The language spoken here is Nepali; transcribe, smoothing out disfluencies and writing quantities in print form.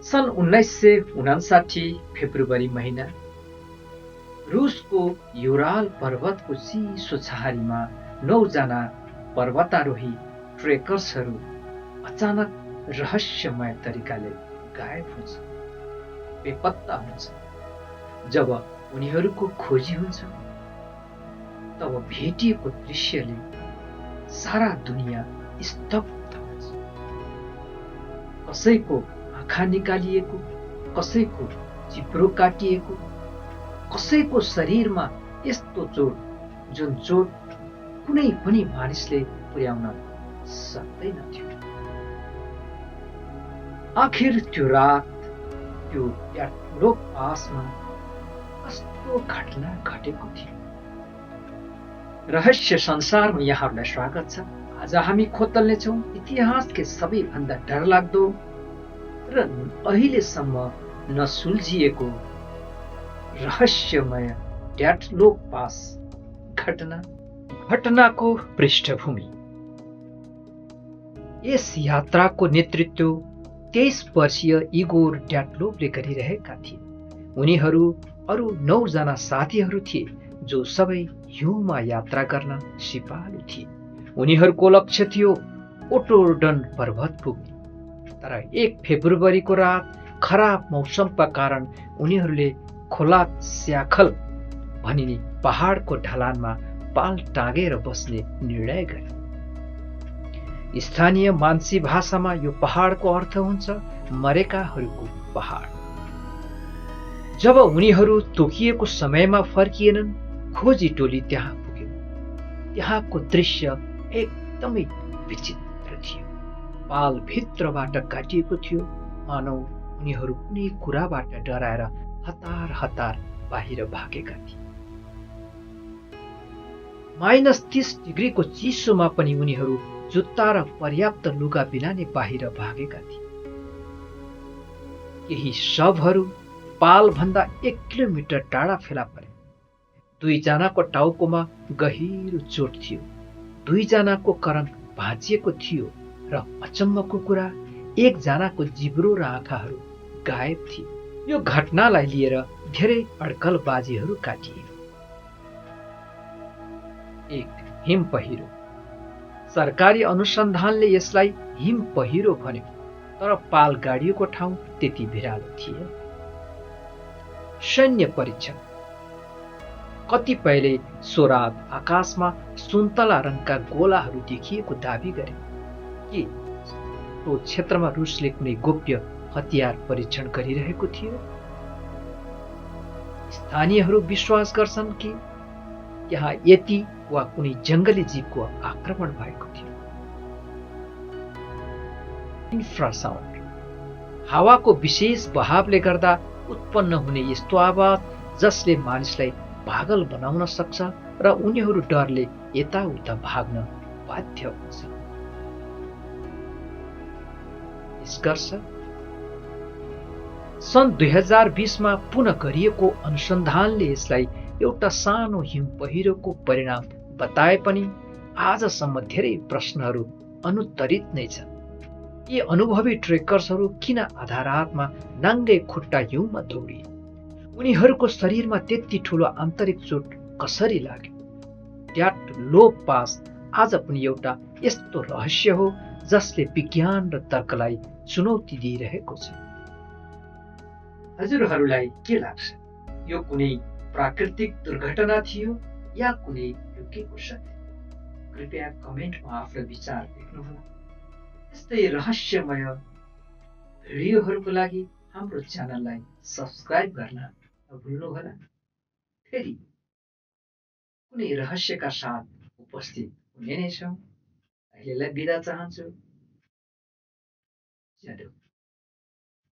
सन् 1959 फेब्रुअरी महिना रुसको युराल पर्वतको चिसो छहारीमा 9 जना पर्वतारोही ट्रेकर्सहरू अचानक रहस्यमय तरिकाले गायब हुन्छ, बेपत्ता हुन्छ। जब उनीहरूको खोजी हुन्छ तब भेटिएको दृश्यले सारा दुनिया स्तब्ध हुन्छ। कसैको आँखा निकालिएको, कसैको जिब्रो काटिएको, कसैको शरीरमा यस्तो चोट जुन चोट कुनै पनि मानिसले पुर्याउन सक्दैनथ्यो। आखिर त्यो रात त्यो याटलोक पासमा कस्तो घटना घटेको थियो? रहस्य संसारमा यहाँहरूलाई स्वागत छ। आज हामी खोतल्नेछौँ इतिहासकै सबैभन्दा डरलाग्दो र अहिलेसम्म नसुल्झिएको रहस्यमय याटलोक पास घटनाको पृष्ठभूमि। यस यात्राको नेतृत्व 23 वर्षीय इगोर ड्याटलोभले गरिरहेका थिए। उनीहरू अरू 9 जना साथीहरू थिए जो सबै हिउँमा यात्रा गर्न सिपालु थिए। उनीहरूको लक्ष्य थियो ओटोर्डन पर्वत पुग्ने। तर 1 फेब्रुअरीको रात खराब मौसमका कारण उनीहरूले खोला स्याखल भनिने पहाडको ढलानमा पाल टाँगेर बस्ने निर्णय गरे। स्थानीय मान्छे भाषामा यो पहाडको अर्थ हुन्छ मरेकाहरूको पहाड। जब उनीहरू तोकिएको समयमा फर्किएनन्, खोजी टोली त्यहाँ पुग्यो। त्यहाँको दृश्य एकदमै विचित्र थियो। पाल भित्रबाट काटिएको थियो, मानौ उनीहरू कुनै कुराबाट डराएर हतार हतार बाहिर भागेका थिए। -30 डिग्रीको चिसोमा पनि उनीहरू जुत्ता र पर्याप्त लुगा बिना नै बाहिर भागेका थिए। केही शवहरू पालभन्दा 1 किलोमिटर टाढा फेला परे। 2 जनाको टाउकोमा गहिरो चोट थियो, 2 जनाको करङ भाँचिएको थियो र अचम्मको कुरा 1 जनाको जिब्रो र आँखाहरू गायब थिए। यो घटनालाई लिएर धेरै अड्कलबाजीहरू काटिए। 1 हिम पहिरो। सरकारी अनुसन्धानले यसलाई हिम पहिरो भन्यो, तर पाल गाडिएको ठाउँ त्यति भिरालो थिएन। सैन्य परीक्षण। कतिपयले सो रात आकाशमा सुन्तला रङका गोलाहरू देखिएको दाबी गरे। के त्यो क्षेत्रमा रुसले कुनै गोप्य हतियार परीक्षण गरिरहेको थियो? स्थानीयहरू विश्वास गर्छन् कि यहाँ यति वा कुनै जङ्गली जीवको आक्रमण भएको थियो। इन्फ्रासाउन्ड। हावाको विशेष बहावले गर्दा उत्पन्न हुने यस्तो आवाज जसले मानिसलाई पागल बनाउन सक्छ र उनीहरू डरले यताउता भाग्न बाध्य हुन्छ। निष्कर्ष, सन् 2020 मा पुनः गरिएको अनुसन्धानले यसलाई एउटा सानो हिम पहिरोको परिणाम बताए पनि आजसम्म धेरै प्रश्नहरू अनुत्तरित नै छन्। यी अनुभवी ट्रेकर्सहरू किन आधा रातमा नाङ्गै खुट्टा हिउँमा दौडिए? उनीहरूको शरीरमा त्यति ठूलो आन्तरिक चोट कसरी लाग्यो? ड्याटलोभ पास आज पनि एउटा यस्तो रहस्य हो जसले विज्ञान र तर्कलाई चुनौती दिइरहेको छ। हजुरहरूलाई के लाग्छ? यो कुनै प्राकृतिक दुर्घटना थियो या कुनै लुकेको सत्य? कृपया कमेन्टमा आफ्नो विचार लेख्नुहोला। यस्तै रहस्यमय भिडियोहरूको लागि हाम्रो च्यानललाई सब्स्क्राइब गर्न नभुल्नुहोला। फेरि कुनै रहस्यका साथ उपस्थित हुने नै छौँ। अहिलेलाई बिदा चाहन्छु।